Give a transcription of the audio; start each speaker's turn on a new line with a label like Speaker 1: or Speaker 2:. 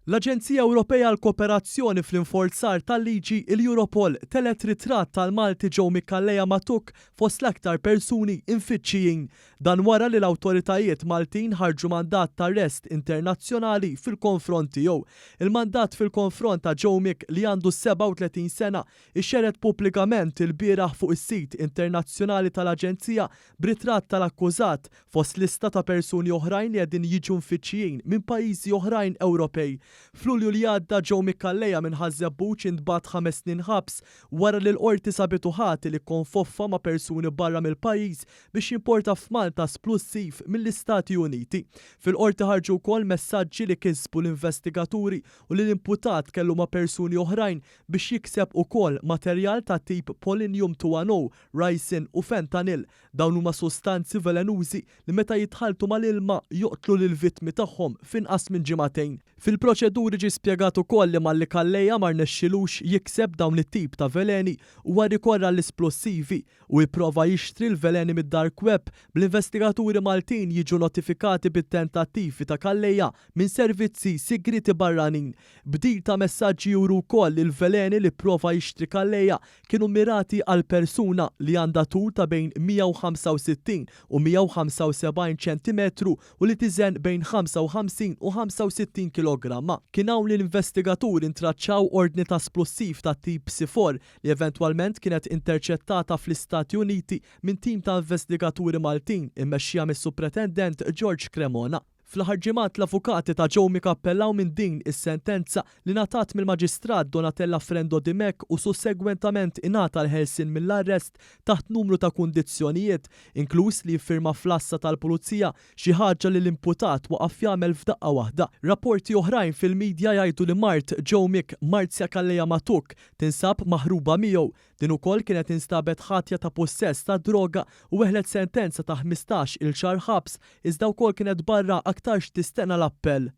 Speaker 1: L-Aġenzija Ewropea għall-Kooperazzjoni fl-Inforzar tal-Liġi, il-Europol, telgħet ritratt tal-Malti Joe Micallea Matuk fost l-aktar persuni imfittxijin. Dan wara li l-awtoritajiet Maltin ħarġu mandat ta' arrest internazzjonali fil-konfront tiegħu. Il-mandat fil-konfront ta' Joe Mick li għandu 37 sena ixxerred pubblikament ilbieraħ fuq is-sit internazzjonali tal-Aġenzija b'ritratt tal-akkużat fost lista ta' persuni oħrajn li qegħdin jiġu mfittxijin minn pajjiżi oħrajn Ewropej. F'Lulju li għadda Joe Micallea minn Ħaż-Żebbuġ intbagħat ħames snin ħabs wara li l-Qorti sabitu ħati li kkonfoffa ma' persuni barra mill-pajjiż biex jimporta f'Malta splussiv mill-Istati Uniti. Fil-Qorti ħarġu wkoll messaġġi li kisbu l-investigaturi u li l-imputat kellu ma' persuni oħrajn biex jikseb ukoll materjal ta' tip Polinium 210, ricin u fentanyl. Dawn huma sustanzi velenużi li meta jitħalltu mal-ilma joqtlu lill-vittmi tagħhom f'inqas minn ġimagħtejn. Fil-proċeduri ġie spjegat ukoll li malli Calleja ma rnexxilux jikseb dawn it-tip ta' veleni huwa rrikorra għall-isplussivi u ipprova jixtri l-veleni mid-dark web bl-investigaturi Maltin jiġu notifikati bit-tentattivi ta' Calleja minn servizzi sigrieti barranin. Bdil ta' messaġġi juru wkoll li l-veleni li pprova jixtri Calleja kienu mmirati għal persuna li għandha tul ta' bejn 165 u 175 ċentimetru u li tiżen bejn 55 u 65 kilogramma. Kien hawn li l-investigaturi ntraċċaw ordni ta' splussiv tat-tip C4 li eventwalment kienet interċettata fl-Istati Uniti minn tim ta' investigaturi Maltin immexxija mis-Supretendent George Cremona. Fl-aħħar ġimgħat l-avukati ta' Jomic appellaw minn din is-sentenza li ngħatat mill-Maġistrat Donatella Frendo Dimech u sussegwentament ingħata l-ħelsien mill-arrest taħt numru ta' kundizzjonijiet, inkluż li jiffirma fl-għassa tal-Pulizija, xi ħaġa li l-imputat waqaf jagħmel f'daqqa waħda. Rapporti oħrajn fil-midja jgħidu li mart Jomic, Marzia Calleja Matuk, tinsab maħruba miegħu. Din ukoll kienet instabet ħatja ta' pussess ta' droga u weħlet sentenza ta' 15 il xahar ħabs iżda wkoll kienet barra aktarx tistenna l-appell.